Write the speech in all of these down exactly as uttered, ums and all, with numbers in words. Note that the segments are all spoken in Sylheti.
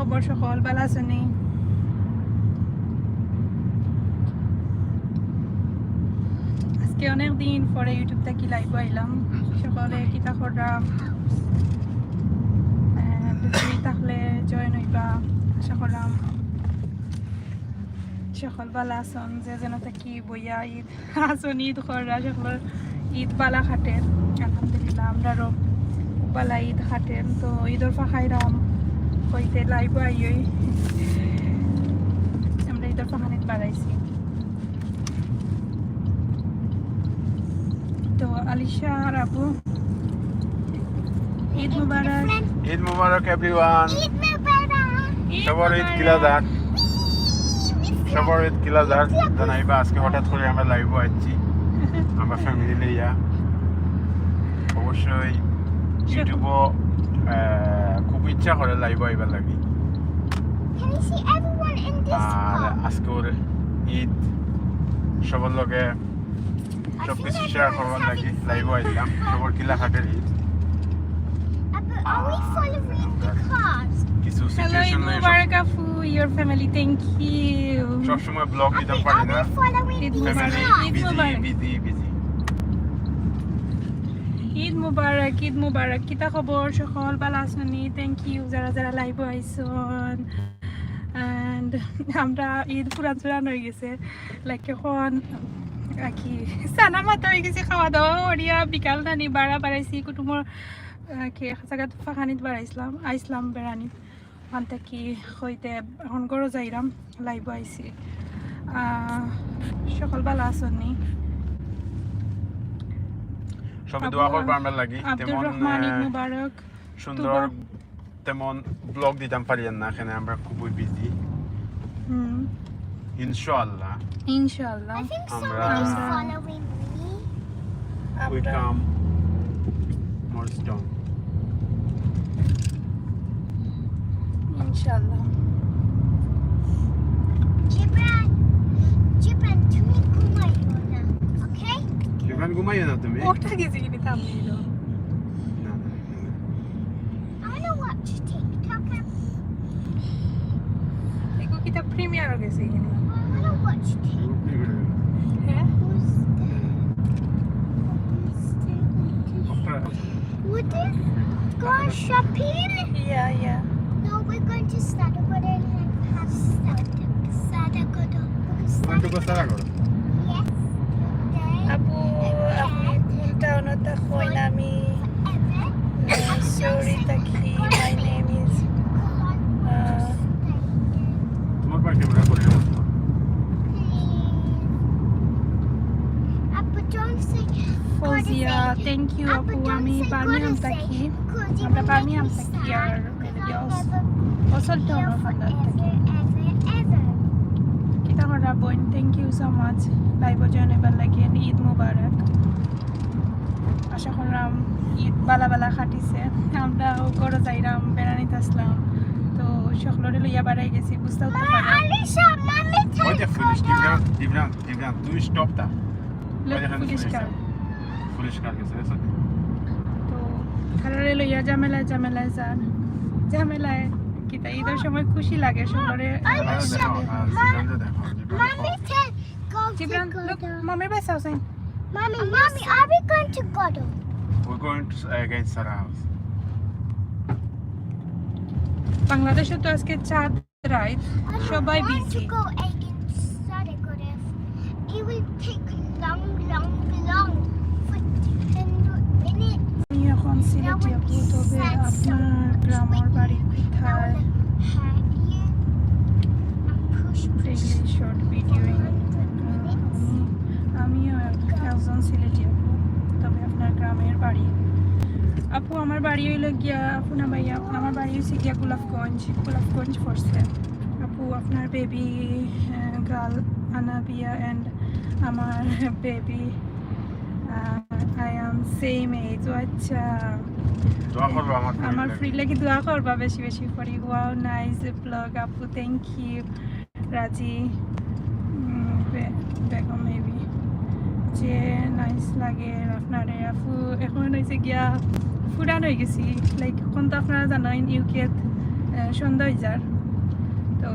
খবর সকল, ভালা আছনি? আজকে অনেক দিন পরে YouTube থাকি live আইলাম। সকলে কিতা কররা? And free থাকলে join অইবা, আশা করলাম। সকল ভালা আছন, যে যেন থাকি বইয়া ঈদ আছন, ঈদ কররা, সকলর ঈদ ভালা কাটের। আলহামদুলিল্লাহ, আমরারও ভালা ঈদ কাটের। তো ঈদর ফাঁকাইরাম কইতে live আইয়ই। আমরা ঈদর ফাঁকানিত বাড়াইছি। তো আলিশা আর আপু, ঈদ মুবারক। ঈদ মুবারক everyone। ঈদ মুবারক। সবার ঈদ কিলা যার? সবার ঈদ কিলা যার? জানাইবা। আজকে হঠাৎ করে আমরা live-ও আইছি, আমরা family লইয়া। অবশ্যই YouTube-ও, আহ, খুব ইচ্ছা করে live-ও আইবার লাগি। আর আজকে ওর ঈদ, সবার লগে সব কিছু share করবার লাগি live-ও আইলাম। সবার কিলা কাটের Eid. Are we following the cars? কিছু situation লইয়া সব মুবারক আপু, your family, thank you. সব সময় vlog দিতাম পারি না। Family busy, busy, busy। Eid মুবারক, ঈদ মুবারক। কিতা খবর সকল? ভালা আছনি? Thank you যারা যারা live-ও আইছন। And আমরা ঈদ ফুরান ফুরান অই গেছে, like, এখন আর কি সানা মাতা অই গেছে, খাওয়া দাওয়া করিয়া বিকাল নানি বারা বাড়াইছি কুটুমর, আহ, কি এক জাগাত ফাঁকানিত বাড়াইছিলাম, আইছিলাম বেড়ানিত, ওখান থাকি কইতে এখন ঘরো যাইরাম, live-ও আইছি। আহ, সকল ভালা আছনি? সবে দোয়া করবা আমরার লাগি। আব্দুর রহমান, ঈদ মুবারক। সুন্দর তেমন vlog দিতাম পারি না, এখানে আমরা খুবই busy। হুম। ইনশাআল্লাহ। ইনশাআল্লাহ। I think someone is following me. We come more strong. ইনশাআল্লাহ। জিবরান, জিবরান, তুমি ঘুমাইও না, okay? জিবরান, ঘুমাইও না তুমি। ওটা গেছে কিনি থামছিল। না, না, না, না। I wanna watch TikTok. এগু কিতা premiere গেছে কিনি? I wanna watch TikTok. হ্যাঁ? Who's that? Would you go shopping? Yeah, yeah. No, we're going to Sadagod and have Sadagod. We're going to go Sadagod. Yes. আপু, আপনি কোন টাউনো থাকইন? আমি, আহ, সৌরি থাকি। My name is, আহ, তোমার পাশে আমরা করে দেবো। Please. আপু, don't say Fouzia, thank you আপু। আমি বার্মিংহাম থাকি। আমরা বার্মিংহাম থাকি আর অসল টাউন অফ আন্ডার থাকি। কিতা কররা বইন, thank you so much live-ও join অইবার লাগি। ঈদ মুবারক। আশা করলাম ঈদ ভালা ভালা কাটিছে। আমরা ঘরো যাইরাম, বেড়ানিত আছলাম, তো সকলরে লইয়া বাড়াই গেছি, বুঝতাউ তো পারো। ওই যে পুলিশ, জিবরান, জিবরান, জিবরান, তুই stop টা। Look, ওই দেখেন পুলিশ কার। পুলিশ কার গেছে, দেখছো? তো কারোরে লইয়া ঝামেলায়, ঝামেলায় যার। ঝামেলায় কিতা, ঈদর সময় খুশি লাগে, সকলরে। জিবরানরে দেখো, হ্যাঁ, জিবরানরে দেখো, জিবরান দেখো। জিবরান, look, মামির বাসা আছে। Mommy, Mommy, are we going to Godal? We're going to, uh, against Sarah House. বাংলাদেশো তো আজকে চাঁদ রাইত, সবাই busy। I want to go against Sarah Godal. It will take long, long, long for ten minutes. আমি এখন সিলেটি আপু, তবে আপনার গ্রামের বাড়ি কোথায়? Daily short video in, আহ, আমি, আমিও এক-, একজন সিলেটি আপু, তবে আপনার গ্রামের বাড়ি? আপু, আমার বাড়ি অইলো গিয়া, আপু না ভাইয়া, আমার বাড়ি অইছে গিয়া গোলাপগঞ্জ, গোলাপগঞ্জ পড়ছে। আপু, আপনার baby, আহ, girl আনাবিয়া and আমার baby, আহ, I am same age। ও আচ্ছা। দোয়া করবা আমার friend আমার লাগি। Friend লাগি দোয়া করবা বেশি বেশি করি। Wow, nice vlog আপু, thank you। রাজি, উম, বে-, বেগম maybe। যে nice লাগে আপনারে আপু, এখন অইছে গিয়া পুরান অই গেছি। Like, এখন তো আপনারা জানইন UK-ত, আহ, সন্ধ্যা অই যার। তো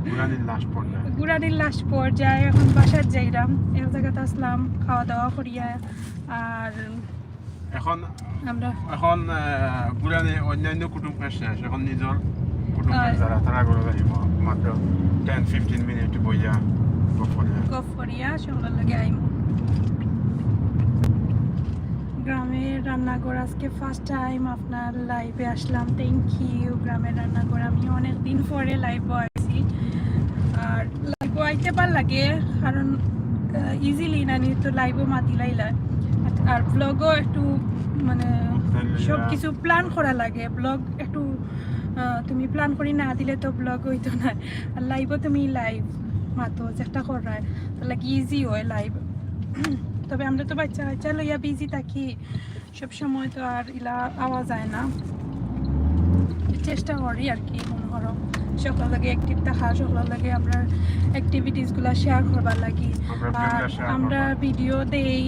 ঘুরানির লাস্ট পর্যায়ে। ঘুরানির লাস্ট পর্যায়ে এখন বাসাত যাইরাম। এক জাগাত আসলাম, খাওয়া দাওয়া করিয়া। আর এখন আমরা এখন, আহ, ঘুরানি অন্যান্য কুটুম শেষ, এখন নিজর কুটুম যারা, তারা ঘরে যাইব। মাত্র ten fifteen মিনিট বইয়া গফ করিয়া। গফ করিয়া সকলর লগে আইমু। গ্রামের রান্নাঘর আজকে ফার্স্ট টাইম আপনার লাইভে আসলাম। Thank you. গ্রামের রান্নাঘর আমি অনেক দিন পরে লাইভে আইছি। আর লাইভে আইতে ভালা লাগে, কারণ ইজিলি নানি তো লাইভে মাতি লাইলা। আর ব্লগও একটু মানে সব কিছু প্ল্যান করা লাগে। ব্লগ একটু, আহ, তুমি প্ল্যান করি না দিলে তো ব্লগ হইতো না। আর লাইভও তুমি লাইভ মাতো যেটা করায়, তার লাগি ইজি হয় লাইভ। তবে আমরা তো বাচ্চা কাচ্চা লইয়া বিজি থাকি, সব সময় তো আর ইলা আওয়া যায় না। চেষ্টা করি আর কি, মনে করো সকলর লগে অ্যাক্টিভ থাকা, সকলর লগে আমরা অ্যাক্টিভিটিস গুলা শেয়ার করবার লাগি। আমরা ভিডিও দেই,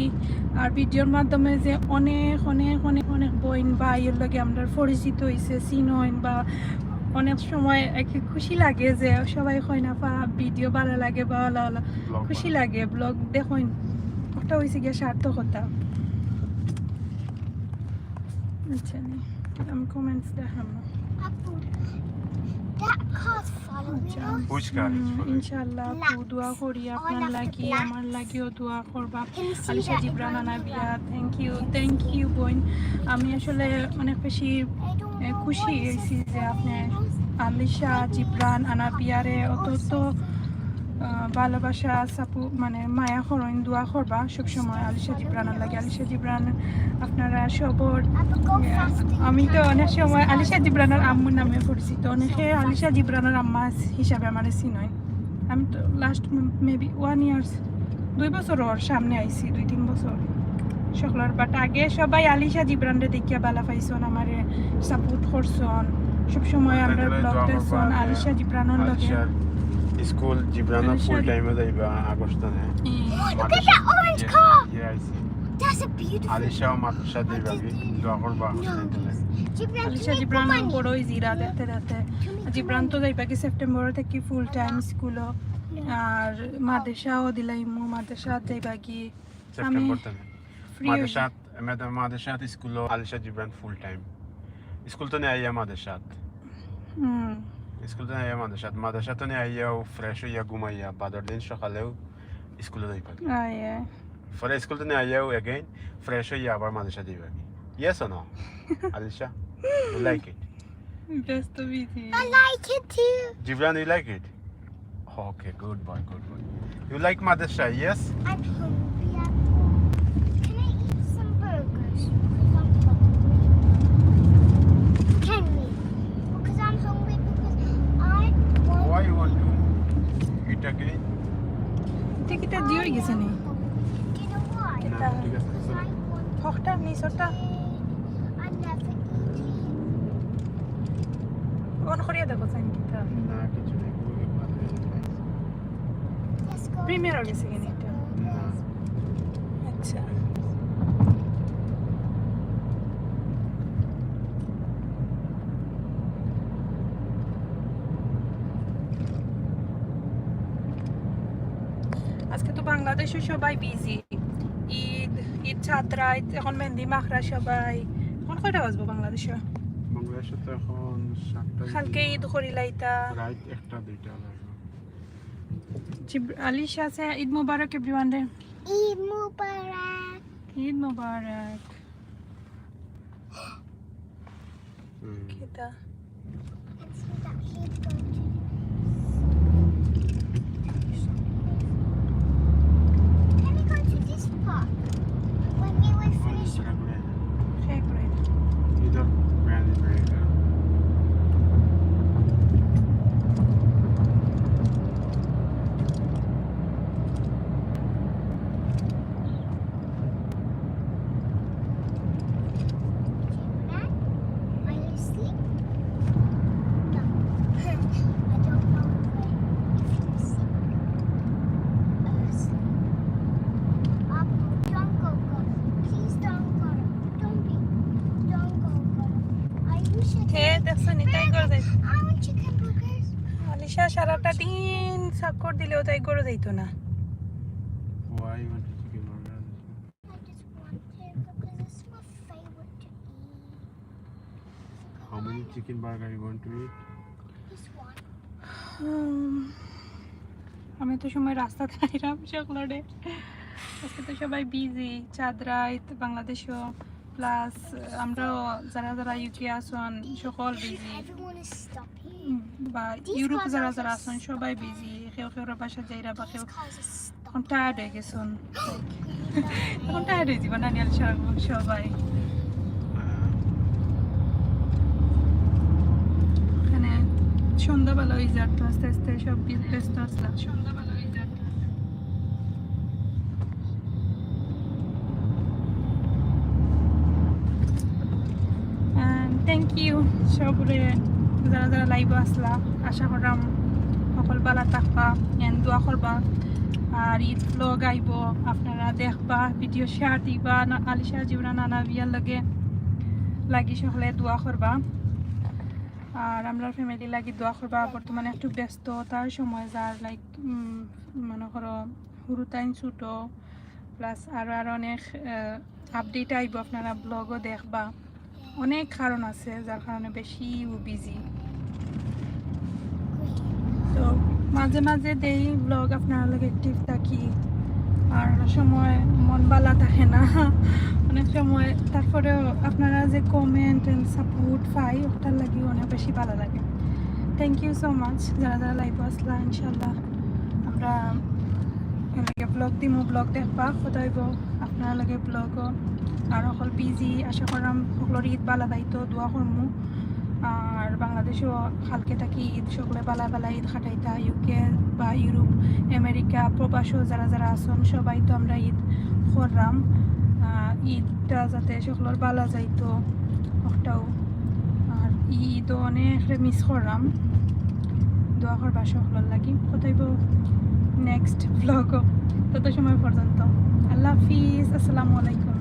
আর ভিডিওর মাধ্যমে যে অনেক অনেক অনেক অনেক বইন ভাইর লগে আমরা পরিচিত হইছে, চিনইন বা অনেক সময় আর কি খুশি লাগে যে সবাই কইন আপা ভিডিও ভালা লাগে বা ওলা ওলা। খুশি লাগে, ব্লগ দেখইন। ওটা হইছে গিয়া সার্থকতা। আচ্ছা, নি, আমি কমেন্টস দেখাম না। আপু, that car's following us. Which car is following? ইনশাআল্লাহ, আপু, দোয়া করি আপনার লাগি, আমার লাগিও দোয়া করবা। Alisha Jibran Anabia, thank you, thank you বোন। আমি আসলে অনেক বেশি, এ, খুশি হইছি যে আপনি আলিশা জিবরান আনাবিয়ারে অত, অত, আহ, ভালোবাসা, সাপো-, মানে মায়া করইন, দোয়া করবা সবসময় আলিশা জিবরানর লাগি। আলিশা জিবরান আপনারা সবর, আহ, আমি তো অনেক সময় আলিশা জিবরানর আম্মুর নামে পরিচিত, অনেকে আলিশা জিবরানর আম্মা হিসাবে আমারে চিনইন। আমি তো লাস্ট মেবি ওয়ান ইয়ার্স, দুই বছর ওর সামনে আইছি, দুই তিন বছর সকলর। বাট আগে সবাই আলিশা জিবরানরে দেখিয়া ভালা পাইছইন, আমারে সাপোর্ট করছইন, সবসময় আমরা ব্লগ দেখছইন। আলিশা জিবরানর লগে স্কুল জিবরানর ফুল টাইমে যাইবা আগস্ট নে। Look at that orange car. That's a beautiful. আলিশাও মাদ্রাসা যাইবা, দোয়া করবা। আলিশা জিবরান বড় হই জিরা দেখতে দেখতে। জিবরান তো যাইবা কি সেপ্টেম্বর থাকি ফুল টাইম স্কুলো। আর মাদ্রাসাও দিলাইমু, মাদ্রাসা যাইবা কি সেপ্টেম্বর থেকে। মাদ্রাসাত, মাদ্রাসাত স্কুলো আলিশা জিবরান ফুল টাইম। স্কুল তো নে আইয়া মাদ্রাসাত। হুম। স্কুল তো নে আইয়া মাদ্রাসাত। মাদ্রাসা তো নে আইয়াও ফ্রেশ হইয়া ঘুমাইয়া বাদর দিন সকালেও স্কুলো যাইবা। পরে স্কুল তো নে আইয়াও again ফ্রেশ হইয়া আবার মাদ্রাসা যাইবা। Yes or no? Alisha, you like it? Best of it. I like it too. Jibran, you like it? Okay, good boy, good boy. You like madrasa, yes? I'm hungry. Can I eat some burgers? Because I'm hungry. Can we? Because I'm hungry, because I want. Why you want to eat again? এটা কিতা দিয়া অই গেছে নি? Do you know why? না, ঠিক আছে, চলো। হকটা, নিচটা। I'm never eating. অন করিয়া দেখো, চাইন কিতা? না, কিছু নাই, কোনো ব্যাপার না। Let's go. প্রিমিয়ার অই গেছে কিনা এটা? না। আচ্ছা। আজকে তো বাংলাদেশে সবাই বিজি। ঈদ, ঈদ সাত রাইত, এখন মেহেন্দি মাখরা সবাই। এখন কয়টা বাজবো বাংলাদেশে? বাংলাদেশে তো এখন সাতটা। কালকে ঈদ করিলাইতা। রাইত একটা দুইটা বাজবো। জিব-, আলিশা আছে, ঈদ মোবারক everyone রে। ঈদ মোবারক। ঈদ মোবারক। হুম। কিতা? Can we go to this park? When we were finished. Are you asleep? আচ্ছা, সারাটা দিন চক্কর দিলেও তাই ঘরো যাইতো না। Why you want a chicken burger? I just want to because it's my favorite to eat. How many chicken burger you want to eat? Just one. হুম, আমি তো সময় রাস্তাত আইরাম সকলরে। আজকে তো সবাই বিজি, চাঁদ রাইত বাংলাদেশও, প্লাস আমরাও যারা যারা ইউকে আছন সকল বিজি, Everyone is stopping. বা ইউরোপ যারা যারা আছন সবাই বিজি, কেউ কেউ বাসা যাইরা বা কেউ Cause it's এখন টায়ার্ড হয়ে গেছন। এখন টায়ার্ড হয়ে যাবা নানি আলিশা সবাই। মানে সন্ধ্যাবেলা হয়ে যার তো আস্তে আস্তে সব বি- ব্যস্ত আসলাম। থ্যাংক ইউ সবরে যারা যারা লাইভে আসলা, আশা করাম সকল ভালা থাকবা, এন দোয়া করবা। আর ঈদ ব্লগ আইবো, আপনারা দেখবা, ভিডিও শেয়ার দিবা, না আলিশা জিবরান আনাবিয়ার লগে লাগি সকলে দোয়া করবা। আর আমরার ফ্যামিলি লাগি দোয়া করবা। বর্তমানে একটু ব্যস্ততার সময় যার, লাইক, মনে করো হুরুতাইন ছোট, প্লাস আরও আরও অনেক আপডেট আইবো, আপনারা ব্লগও দেখবা। অনেক কারণ আছে যার কারণে বেশি বিজি। তো মাঝে মাঝে দেই ব্লগ, আপনারা লগে অ্যাক্টিভ থাকি। আর অনেক সময় মন ভালা থাকে না অনেক সময়, তারপরেও আপনারা যে কমেন্ট এন্ড সাপোর্ট পাই, ওটার লাগি অনেক বেশি ভালা লাগে। থ্যাংক ইউ সো মাচ যারা যারা লাইভে আসলা। ইনশাল্লাহ আমরা এলাকা ব্লগ দিমু, ব্লগ দেখবা, কথা হইব আপনারা লগে ব্লগও। আর সকল বিজি, আশা করাম সকলর ঈদ ভালা যাইতো, দোয়া করমু। আর বাংলাদেশও কালকে থাকি ঈদ, সকলে ভালা ভালা ঈদ কাটাইতা। ইউকে বা ইউরোপ, আমেরিকা, প্রবাসও যারা যারা আছন, সবাই তো আমরা ঈদ কররাম। আহ, ঈদটা যাতে সকলর ভালা যাইতো, ওটাও। আর ঈদও অনেক মিস কররাম। দোয়া করবা সকলর লাগি। কথা হইব নেক্সট ব্লগও। তত সময় পর্যন্ত আল্লাহ হাফিজ, আসসালামু আলাইকুম।